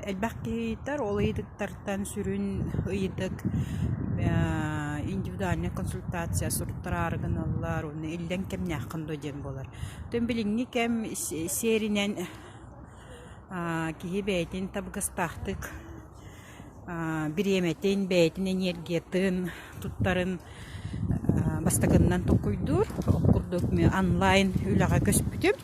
Элбэх киһи ыйытар, ол ыйытыктартан сүрүн ыйытык индивидуальнай консультация суруттараары гыналлар уонна иллэҥ кэмнээххин дуо диэн буолар. Оттон билиҥҥи кэм сиэринэн киһи бэйэтин табыгастаахтык бириэмэтин, бэйэтин энергиятын туттарын бастакыннан толкуйдуур. Ол курдук онлайн үлэҕэ көспүтүм.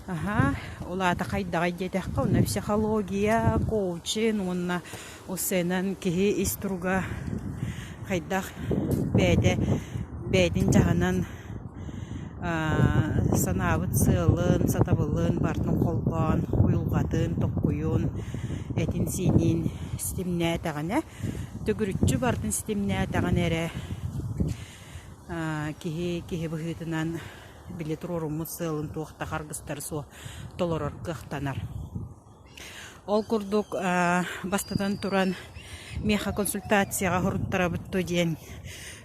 Аһаа, ол аата хайдаҕый диэтэххэ, онно психология, коучинг уонна УСН-нан киһи ис туруга хайдах бэйэтэ бэйэтин дьаһанан санаабыт сыалын, сатабылын барытын холбоон, уйулҕатын, толкуйун, этин-сиинин ситимнээтэҕинэ, төгүрүччү барытын ситимнээтэҕинэ эрэ киһи киһи быһыытынан били туруоруммут сыалын туох да харгыстара суох толорор кыахтанар. Ол курдук бастатан туран миэхэ консультацияҕа суруттарабыт дуо диэн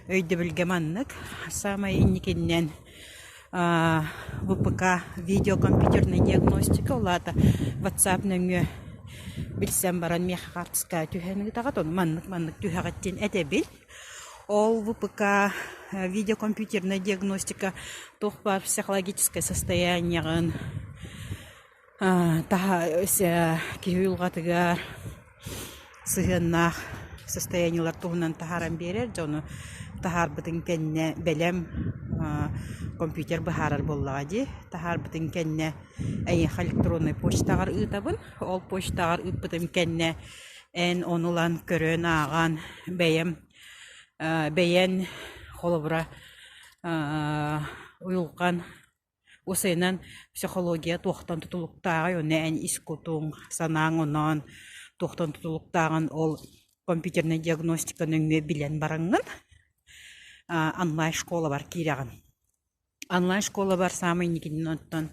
өйдөбүлгэ маннык. Саамай инникиннэн ВПК видеокомпьютерная диагностика, ол аата WhatsApp нөҥүө билсэн баран миэхэ хаартыскаҕа түһэн ыытаҕыт, ону маннык-маннык түһэҕит диэн этэбин. Ол ВПК видеокомпьютерная диагностика туох баар психологическай состояниеҕын киһи уйулҕатыгар сыһыаннаах состояниелар туһунан таһааран биэрэр, дьону таһаарбытын кэннэ бэлэм компьютер быһаарар буоллаҕа дии. Таһаарбытын кэннэ эйиэхэ электроннай почтаҕар ыытабын. Ол почтаҕар ыыппытым кэннэ эн ону ылан көрөн, ааҕан бэйэм бэйэн холобура уйулҕан Уопсайынан, психология туохтан тутулуктааҕый, уонна эн ис кутуҥ, санааҥ-оноон туохтан тутулуктааҕын ол компьютернай диагностика нөҥүө билэн бараҥҥын онлайн-школабар киирэҕин. Онлайн-школабар саамай инникинэн оттон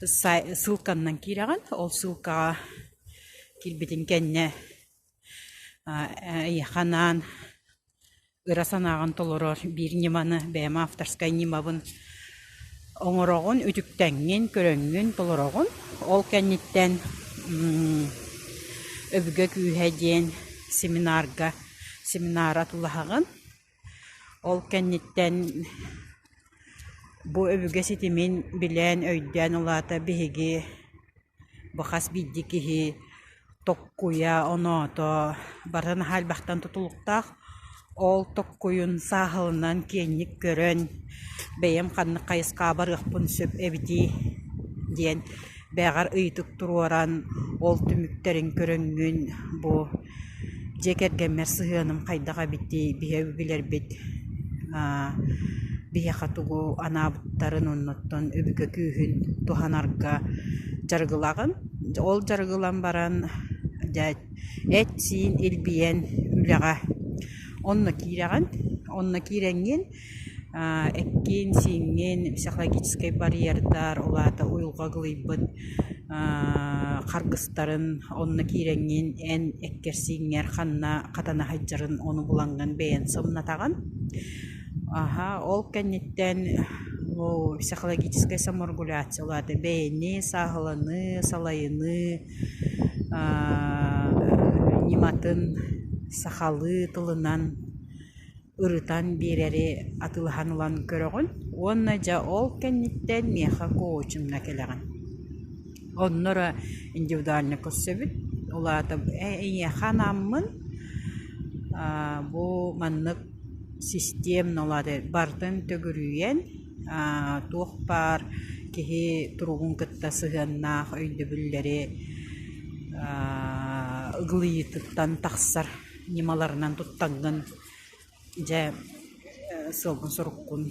ссылканнан киирэҕин, ол ссылкаҕа киирбитиҥ кэннэ эйиэхэ анаан ыра санааҕын толорор биир ньыманы, бэйэм авторскай ньымабын оҥороҕун, үтүктэҥҥин, көрөҥҥүн толороҕун. Ол кэнниттэн Өбүгэ күүһэ диэн семинарга семинары атыылаһаҕын. Ол кэнниттэн бу өбүгэ ситимин билэн, өйдөөн улаата биһиги Бу хас биирдии киһи токкуйа, оноото барыта наһаа элбэхтэн тутулуктаах. Ол токкуйун сааһыланан киэҥник көрөн, бэйэм ханнык хайысхаҕа барыахпын сөп эбитий диэн бэйэҕэр ыйытык туруоран, ол түмүктэрин көрөҥҥүн бу дьиэ кэргэммэр сыһыаным хайдах эбитий, биһиги билэрбит биһиэхэ тугу анаабыттарын оннуттан өбүгэ күүһүн туһанарга дьарыгылаҕын. Ол дьарыгылан баран дьэ эт-сиин илбийэн үлэҕэ онно киирэҕин. Онно киирэҥҥин эккин-сииҥҥин психологическай барьердар, ол аата уйулҕа ыгылыйбыт харгыстарын онно киирэҥҥин эн эккэр-сииҥҥэр ханна хатана сылдьарын ону булаҥҥын бэйэн сымнатаҕын. Аһа, ол кэнниттэн психологическай саморегуляция, ол аата бэйэни сааһыланыы, салайыныы ньыматын сахалыы тылынан ырытан биэрэри атыылаһан ылан көрөҕүн уонна дьэ ол кэнниттэн миэхэ коучиҥҥа кэлэҕин. Онно эрэ индивидуально көрсөбүт. Ол аата эйиэхэ анааммын бу маннык системно ол аата барытын төгүрүйэн туох баар киһи туругун кытта сыһыаннаах өйдөбүллэри ыгылыйыытыттан тахсар ньымаларынан туттаҥҥын дьэ сыалгын-соруккун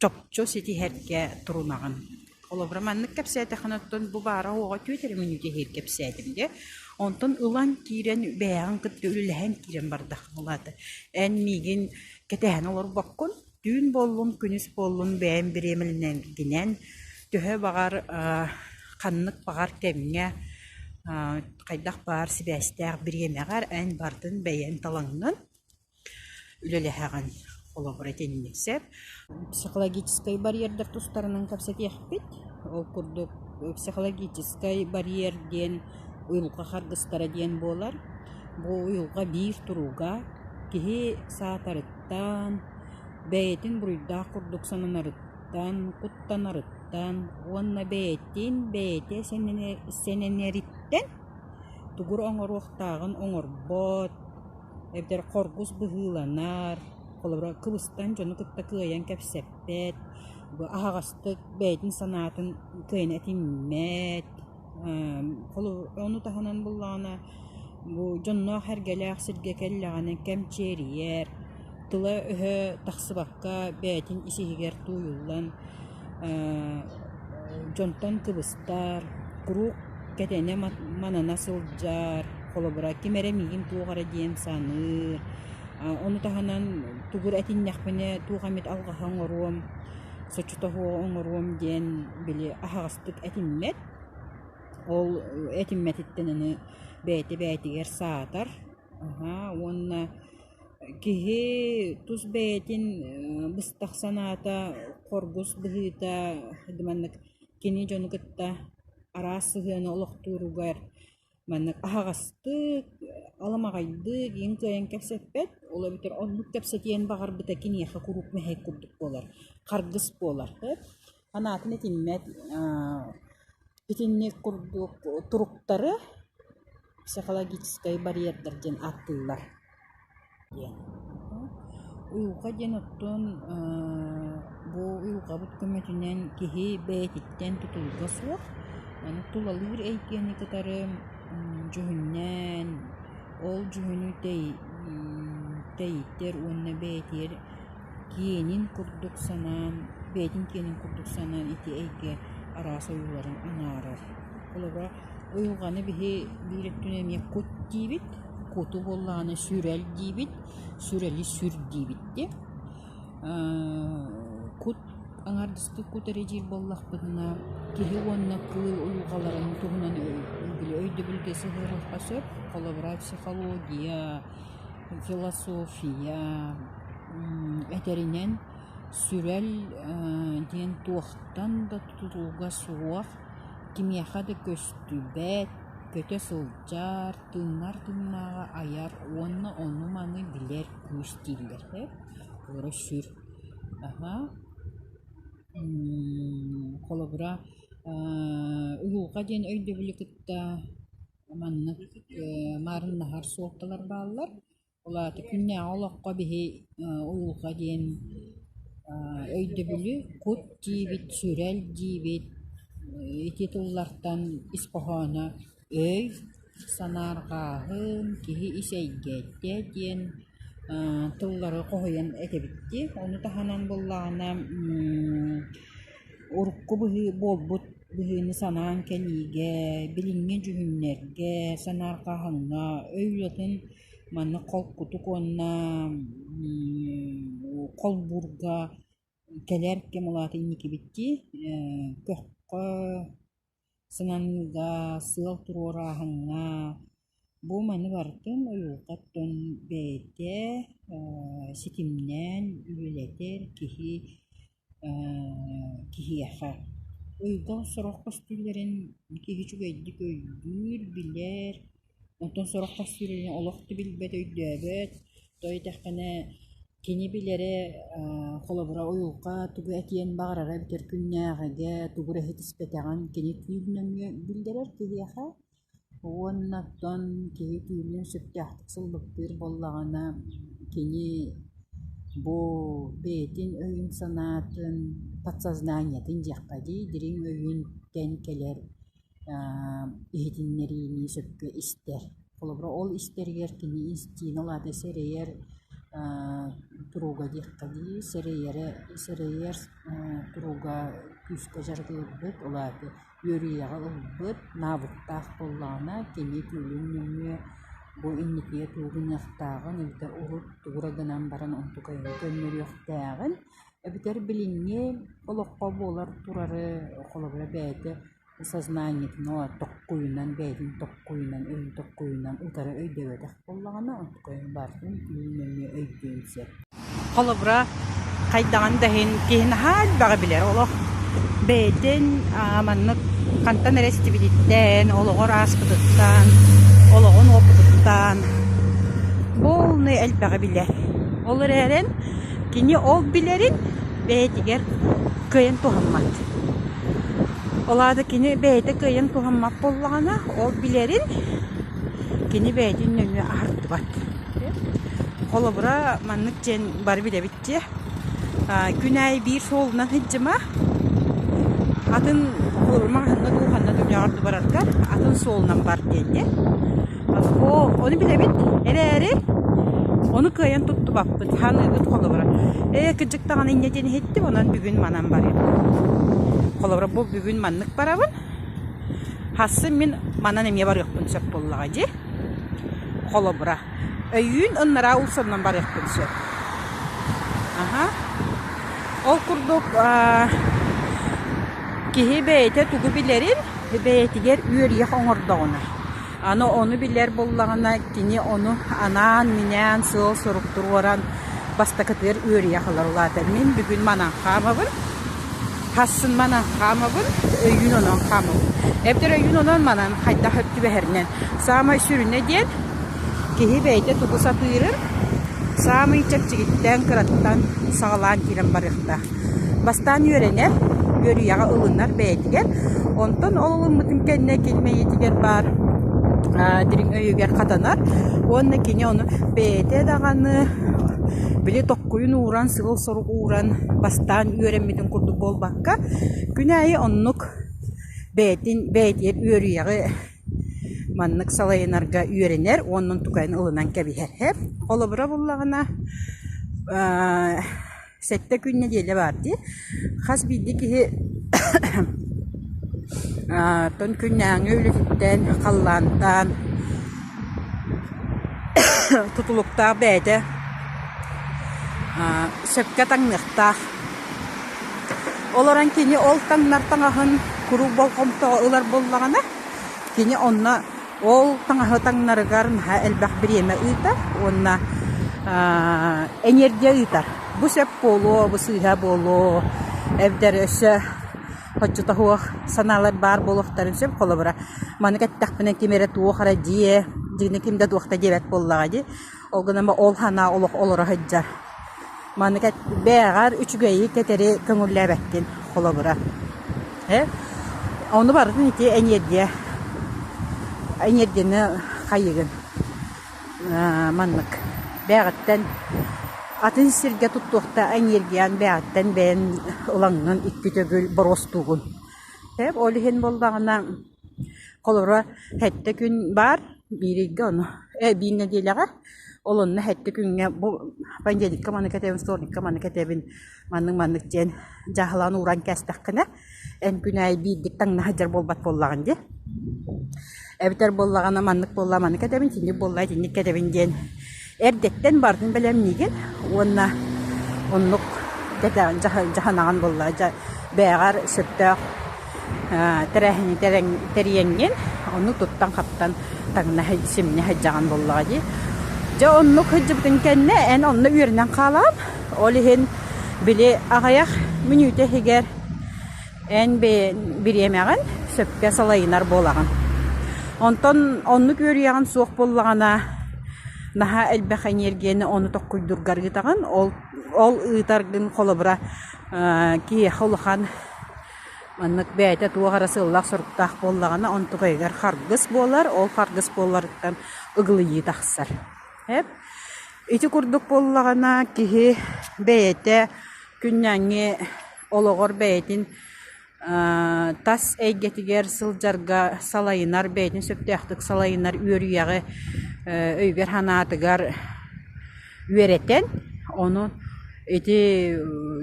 чопчу ситиһэргэ турунаҕын. Холобура, маннык кэпсээтэххинэ оттон бу баара-суоҕа түөрт эрэ мүнүүтэ иһигэр кэпсээтим дии. Онтон ылан киирэн бэйэҕин кытта үлэлэһэн киирэн бардаххына ол аата эн миигин кэтэһэн олорбоккун, түүн буоллун, күнүс буоллун бэйэм бириэмэлэнэргинэн төһө баҕар ханнык баҕар кэмҥэ хайдах баар сибээстээх бириэмэҕэр эн барытын бэйэҥ талаҥҥын үлэлэһэҕин. Холобура итинник сөп. Психологическай барьердар тустарынан кэпсэтиэхпит. Ол курдук психологическай барьер диэн. уйулҕа харгыстара диэн буолар. Бу уйулҕа биир туруга киһи саатарыттан, бэйэтин буруйдаах курдук сананарыттан, куттанарыттан уонна бэйэтин бэйэтэ сэнэнэриттэн тугу эрэ оҥоруохтааҕын оҥорбот эбэтэр хоргус быһыыланар, холобура кыбыстан дьону кытта кыайан кэпсэппэт, бу аһаҕастык бэйэтин санаатын кыайан этиммэт, ону таһынан буоллаҕына бу дьонноох-сэргэлээх сиргэ кэллэҕинэ кэмчиэрийэр, тыла-өһө тахсыбакка бэйэтин ис-иһигэр тууйуллан дьонтон кыбыстар, куруук кэтэнэ манана сылдьар, холобура ким эрэ миигин туох эрэ диэн саныыр, ону таһынан тугу эрэ этиннэхпинэ туох эмит алҕаһы оҥоруом, соччото суоҕу оҥоруом диэн били аһаҕастык этиммэт. Ол этиммэтиттэн аны бэйэтэ бэйэтигэр саатар уонна киһи тус бэйэтин быстах санаата, хоргус быһыыта маннык кини дьону кытта араас сыһыаны олохтууругар маннык аһаҕастык, аламаҕайдык иҥ кыайан кэпсэппэт, ол эбэтэр оннук кэпсэтиэн баҕарбыта киниэхэ куруук мэһэй курдук буолар, харгыс буолар. Санаатын этиммэт итинник курдук туруктары психологическай барьердар диэн ааттыыллар диэн. Уйулҕа диэн оттон бу уйулҕабыт көмөтүнэн киһи бэйэтиттэн тутулуга суох, аны тулалыыр эйгэни кытары дьүһүннээн, ол дьүһүнү тэйитэр уонна бэйэтигэр киэнин курдук санаан, бэйэтин киэнин курдук санаан ити эйгэ араас ойууларын анаарар. Холобура, уйулҕаны биһи биир өттүнэн эмиэ кут диибит, куту буоллаҕына сүрэл диибит, сүрэли сүр диибит дии. Кут аҥаардастыы кут эрэ диир буоллахпытына, киһи уонна кыыл уйулҕаларын туһунан өйдөбүлгэ сыһыарыахха сөп. Холобура, психология, философия этэринэн сүрэл диэн туохтан да тутулуга суох, кимиэхэ да көстүбэт, көтө сылдьар, тыынар тыыннааҕы айар уонна ону-маны билэр күүс дииллэр ээ. Олоро сүр. Аһа. Холобура, уйулҕа диэн өйдөбүлү кытта Маннык маарыннаһар суолталар бааллар. Ол аата күннээҕи олоххо биһи уйулҕа диэн өйдөбүлү кут диибит, сүрэл диибит, ити тыллартан ис хоһооно өй, санаарҕааһын, киһи ис эйгэтэ диэн тыллары хоһуйан этэбит дии. Ону таһынан буоллаҕына урукку быһыы буолбут быһыыны санаан кэлиигэ, билиҥҥи дьүһүннэргэ, санаарҕааһыҥҥа өй үлэтин маннык холкутук уонна холбуурга кэлэр кэм улаата инникибит дии көххө сананыыга, сыал туруорааһыҥҥа бу маны барытын уйулҕаттан бэйэтэ ситимнээн үлэлэтэр киһи киһиэхэ уйулҕа сорох көстүүлэрин киһи үчүгэйдик өйдүүр, билэр, онтон сорох көстүүлэрин олох да билбэт, өйдөөбөт. Тоҕо диэтэххинэ кини билэрэ холобура уйулҕа тугу этиэн баҕарара эбэтэр күннээҕигэ тугу эрэ ситиспэтэҕин кини түүл нөҥүө биллэрэр киһиэхэ. Уонна оттон киһи түүнүн сөптөөхтүк сыллыктыыр буоллаҕына, кини бу бэйэтин өйүн-санаатын, подсознаниетын диэххэ дии, дириҥ өйүнтэн кэлэр иһитиннэриини сөпкө истэр. Холобура, ол истэригэр кини истиини ол аата сэрэйэр туруга диэххэ дии, сэрэйэрэ сэрэйэр туруга күүскэ дьарыгырбыт, ол аата үөрүйэҕи ылбыт, навыктаах буоллаҕына, кини түүлүн нөҥүө бу инникигэ тугу гыныахтааҕын эбэтэр урут тугу эрэ гынан баран онтукайын көннөрүөхтээҕин эбэтэр билиҥҥи олоххо буолар турары холобура бэйэтэ сознаниетын токкуйунан бэйэтин токкуйунан өйүн токкуйунан утары өйдөөбөтөх буоллаҕына онтукайын барытын түүн нөҥүө өйдүөн сөп. Холобура, хайдаҕын да иһин киһи наһаа элбэҕи билэр. Олох бэйэтин маннык Хантан эрэ истибититтэн, олоҕор ааспытыттан, олоҕун уопутуттан полный элбэҕи билэр. Ол эрээрин кини ол билэрин бэйэтигэр кыайан туһаммат. Ол аата кини бэйэтэ кыайан туһаммат буоллаҕына, ол билэрин кини бэйэтин нөҥүө аһардыбат. Холобура, маннык диэн бары билэбит дии. Күн аайы биир суолунан сылдьыма, атын маҕаһыыҥҥа дуу, ханна да үлэҕэр дуу бараргар атын суолунан бар диэн дии. Ону билэбит эрээри, ону кыайан туттубаппыт, саныыбыт холобура. Ээ, кырдьык даҕаны инньэ диэн иһиттим, онон бүгүн манан барыам. Холобура, бу бүгүн маннык барабын, хассын мин манан эмиэ барыахпын сөп буоллаҕа дии. Холобура, өйүүн ыннараа уулуссанан барыахпын сөп. Аһа. Ол курдук киһи бэйэтэ тугу билэрин бэйэтигэр үөрүйэх оҥордоҕуна, аны ону билэр буоллаҕына кини ону анаан-минээн сыал-сорук туруоран бастакытыгар үөрүйэх ылар. Ол аата мин бүгүн манан хаамабын, Хассын манан хаамабын, өйүүн онон хаамабын. Эбэтэр өйүүн онон манан хайдах сөп түбэһэринэн. Саамай сүрүнэ диэн киһи бэйэтэ тугу сатыырын саамай чэпчэкиттэн, кыраттан саҕалаан киирэн барыахтаах. Бастаан үөрэнэр, үөрүйэҕи ылынар бэйэтигэр. Онтон ол ылыммытын кэннэ кини мэйиитигэр баар дириҥ өйүгэр хатанар уонна кини ону бэйэтэ даҕаны били токкуйун ууран, сыал-сорук ууран бастаан үөрэммитин курдук буолбакка, күн аайы оннук бэйэтин бэйэтигэр үөрүйэҕи маннык салайынарга үөрэнэр уонна онтукайын ылынан кэбиһэр. Холобура буллаҕына, сэттэ күн нэдиэлэ баар дии. Хас биирдии киһи оттон күннээҕи үлэтиттэн, халлаантан тутулуктаах бэйэтэ сөпкө таҥныахтаах. Олорон кини ол таҥнар таҥаһын куруук болҕомтоҕо ылар буоллаҕына, кини онно ол таҥаһы таҥнарыгар наһаа элбэх бириэмэ ыытар уонна энергия ыытар. Бу сөп буолуо, бу сыыһа буолуо, эбэтэр өссө оччото суох санаалар баар буолуохтарын сөп. Холобура, маннык эттэхпинэ ким эрэ туох эрэ диэ, дьиҥинэ ким да туох да диэбэт буоллаҕа дии. Ол гынан ол санаа олох олоро сылдьар. Маннык бэйэҕэр үчүгэйи кэтэри көҥүллээбэккин холобура. Э? Ону барытын ити энергия энергияны хайыгын маннык бэйэҕиттэн атын сиргэ туттуохта энергиян бэйэҕиттэн бэйэн ылаҥҥын икки төгүл боруостуугун. Э, ол иһин буоллаҕына Холобура, сэттэ күн баар, биир ыйга ону биир нэдиэлэҕэ, ол онно сэттэ күҥҥэ бу понедельникка маны кэтэбин, вторникка маны кэтэбин, маннык-маннык диэн дьаһалаан ууран кээстэххинэ, эн күн аайы биирдик таҥна сылдьар буолбат буоллаҕын дии. Эбэтэр буоллаҕына маннык буолла маны кэтэбин, итинник буолла итинник кэтэбин диэн эрдэттэн барытын бэлэмниигин уонна оннук кэтэҕин дьаһанаҕын буоллаҕа дьэ бэйэҕэр сөптөөх тэрээһини тэрийэҥҥин ону туттан-хаптан таҥна симнэ сылдьаҕын буоллаҕа дии. Дьэ оннук сылдьыбытыҥ кэннэ эн онно үөрэнэн хаалаҕын. Ол иһин били аҕыйах мүнүүтэ иһигэр эн бириэмэҕин сөпкө салайынар буолаҕын. Онтон оннук үөрүйэҕин суох буоллаҕына наһаа элбэх эниэргийэни ону токкуйдуургар ыытаҕын. Ол ол ыытаргын холобура киһиэхэ улахан маннык бэйэтэ туох эрэ сыаллаах-соруктаах буоллаҕына онтукайыгар харгыс буолар, ол харгыс буоларыттан ыгылыйыы тахсар. Эп ити курдук буоллаҕына киһи бэйэтэ күннээҥҥи олоҕор бэйэтин тас эйгэтигэр сылдьарга салайынар, бэйэтин сөптөөхтүк салайынар үөрүйэҕи өйүгэр-санаатыгар үөрэтэн, ону ити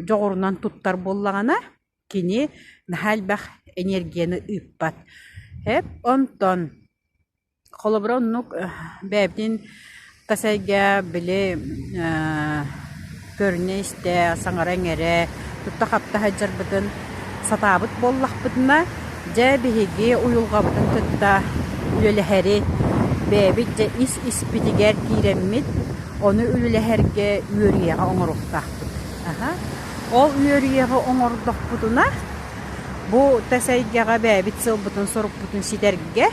дьоҕурунан туттар буоллаҕына, кини наһаа элбэх энергияны ыыппат. Эп онтон Холобура, оннук бэйэбитин тас эйгэ били көрүнэ-истэ, саҥара-иҥэрэ, тутта-хапта сылдьарбытын сатаабыт буоллахпытына, дьэ биһиги уйулҕабытын кытта үлэлэһэри бэйэбит дьэ ис-испитигэр киирэммит, ону үлэлэһэргэ үөрүйэҕи оҥоруохтаахпыт. Аһа. Ол үөрүйэҕи оҥордохпутуна. Бу тас эйгэҕэ бэйэбит сыалбытын-сорукпутун ситэргэ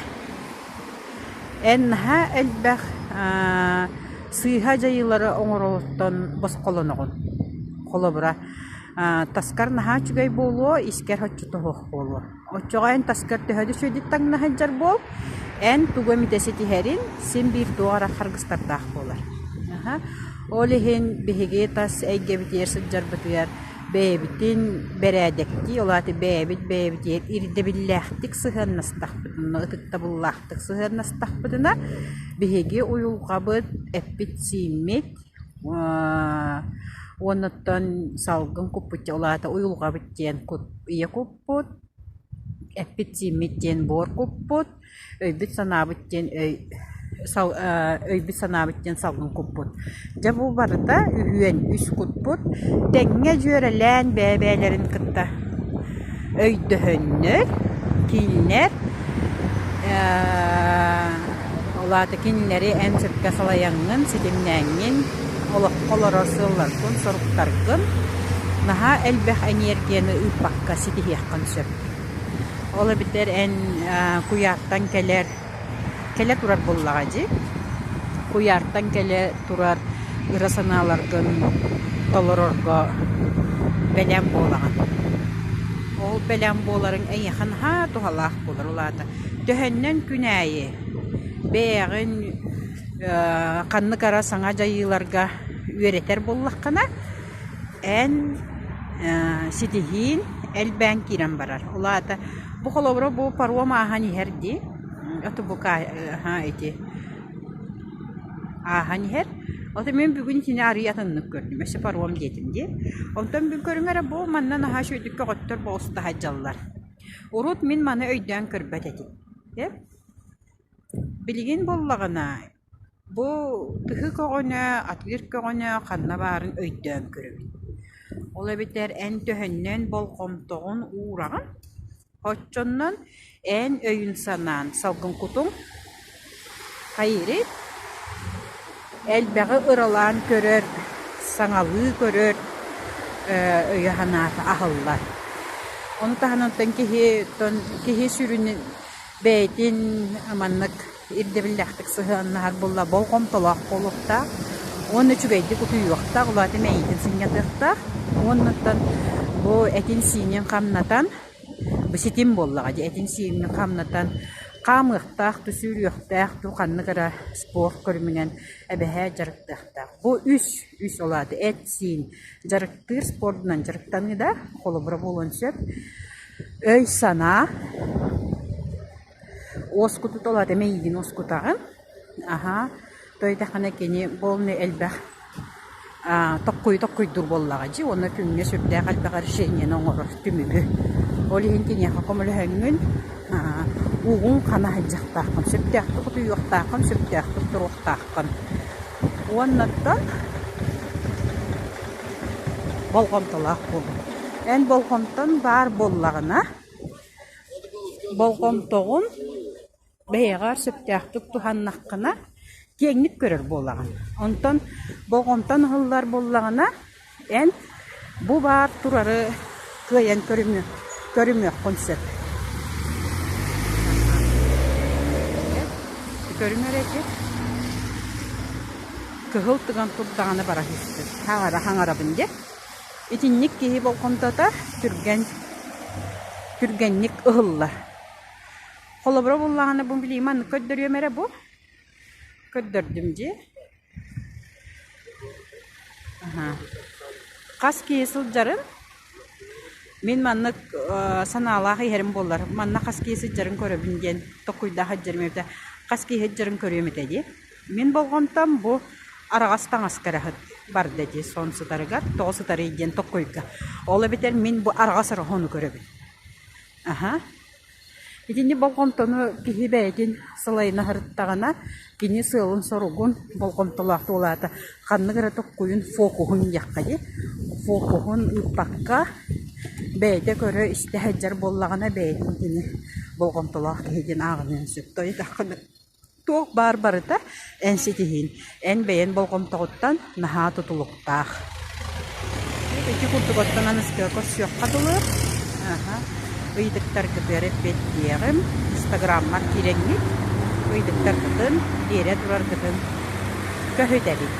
эн наһаа элбэх сыыһа дьайыылары оҥороруттан босхолоноҕун. Холобура, таскар наһаа үчүгэй буолуо, искэр соччото суох буолуо. Оччоҕо эн таскар төһө да үчүгэйдик таҥна сылдьар буол, эн тугу эмитэ ситиһэрин син биир туох эрэ харгыстардаах буолар. Ол иһин биһиги тас эйгэбитигэр сылдьарбытыгар бэйэбитин бэрээдэктии, ол аата бэйэбит бэйэбитигэр ирдэбиллээхтик сыһыаннастахпытына, ытыктабыллаахтык сыһыаннастахпытына, биһиги уйулҕабыт, эппит-сииммит уоннаттан салгын куппут, ол аата уйулҕабыт диэн кут ийэ куппут, эппит-сииммит диэн буор куппут, өйбүт-санаабыт диэн өй өйбүт-санаабыт диэн салгын куппут. Дьэ бу барыта үһүөн үс кутпут тэҥҥэ дьүөрэлээн бэйэ-бэйэлэрин кытта өйдөһөннөр, кинилэр ол аата кинилэри эн сөпкө салайаҥҥын, ситимнээҥҥин, олоххо олорор сыалларгын-соруктаргын наһаа элбэх энергияны ыыппакка ситиһиэххин сөп. Ол эбэтэр эн куйаартан кэлэр, кэлэ турар буоллаҕа дии, куйаартан кэлэ турар ыра санааларгын толорорго бэлэм буолаҕын. Ол бэлэм буоларыҥ эйиэхэ наһаа туһалаах буолар. Ол аата төһөннөн күн аайы бэйэҕин ханнык эрэ саҥа дьайыыларга үөрэтэр буоллаххына, эн ситиһиин элбээн киирэн барар. Ол аата бу холобура бу паром ааһан иһэр дии, ити ааһан иһэр. Ото мин бүгүн итини арыый атыннык көрдүм, өссө паром диэтим дии. Онтон бүгүн көрүҥ эрэ бу манна наһаа үчүгэйдик көҕөттөр боҕуста сылдьаллар. Урут мин маны өйдөөн көрбөт этим. Билигин буоллаҕына Бу тыһы көҕөнө, атыыр көҕөнө ханна баарын өйдөөн көрөбүн. Ол эбэтэр эн төһөннөн болҕомтоҕун уураҕын, оччоннон эн өйүн-санаан салгын кутуҥ хайыырый, элбэҕи ыралаан көрөр, саҥалыы көрөр өйө-санаата аһыллар. Ону таһынан киһи киһи сүрүн бэйэтин маннык ирдэбиллээхтик сыһыаннаһар буолла болҕомтолоох буолуохтаах уонна үчүгэйдик утуйуохтаах, ол аата мэйиитин сынньатыахтаах уоннаттан бу этин-сиинин хамнатан, бу ситим буоллаҕа дии, этин-сиинин хамнатан хаамыахтаах, тус сүүрүөхтээх, ту ханнык эрэ спорт көрүҥүнэн эбэһээт дьарыктыахтаах. Бу үс, үс ол аата эт-сиин дьарыктыыр спордунан дьарыктаныы да холобура буолуон сөп. Өй-санаа Уоскутут ол аата мэйиигин уоскутаҕын, аһаа, тоойдоххуна кини полный элбэх токкуйу токкуйдуур буоллаҕа дии уонна күҥҥэ сүрдээх элбэх решениены оҥорор түмүгү. Ол иһин киниэхэ көмөлөһөҥҥүн уугун хана сылдьыахтааххын, сөптөөхтүк утуйуохтааххын, сөптөөхтүк туруохтааххын. Уоннаттан болҕомтолоох буолуу. Эн болҕомтон баар буоллаҕына Болҕомтоҕун бэйэҕэр сөптөөхтүк туһаннаххына, киэҥник көрөр буолаҕын. Онтон болҕомтон ыһыллар буоллаҕына, эн бу баар турары кыайан көрүмүөххүн сөп. Көрүҥ эрэ ити. Кыһыл тыган турдаҕына бара түстүм. Хаҥара хаҥарабын дьэ. Итинник киһи болҕомтото түргэн түргэнник ыһыллар. Холобура буоллаҕына бу билигин маннык көрдөрүөм эрэ бу. Көрдөрдүм дии. Аһаа. Хас киһи сылдьарын мин маннык санаалаах иһэрим буоллар, манна хас киһи сылдьарын көрөбүн диэн толкуйдаах сылдьарым эбитэ. Хас киһи сылдьарын көрүөм этэ дии. Мин болҕомтом бу араҕас таҥаска эрэ барда дии сон сытарыгар, тоҕо сытарый диэн токкуйга. Ол эбэтэр мин бу араҕас эрэ хону көрөбүн. Аһа. Итини болҕомтону киһи бэйэтин сылайына сырыттаҕына, кини сыалын-соругун болҕомтолоох туолаата ханнык эрэ токкуйун фокуһун диэххэ дии, фокуһун ыыппакка бэйэтэ көрө-истэ сылдьар буоллаҕына бэйэтин кини болҕомтолоох киһи диэн ааҕыныан сөп. Тоойдоххуна Туох баар барыта эн ситиһиин, эн бэйэн болҕомтоҕуттан наһаа тутулуктаах. Ити курдук оттон аныскыга көрсүөххэ дылы. Аха. Ыйытыктаргытыгар эппиэттиэҕим. Инстаграммар киирэҥҥит ыйытыктаргытын биэрэ тураргытын көһүтэбин.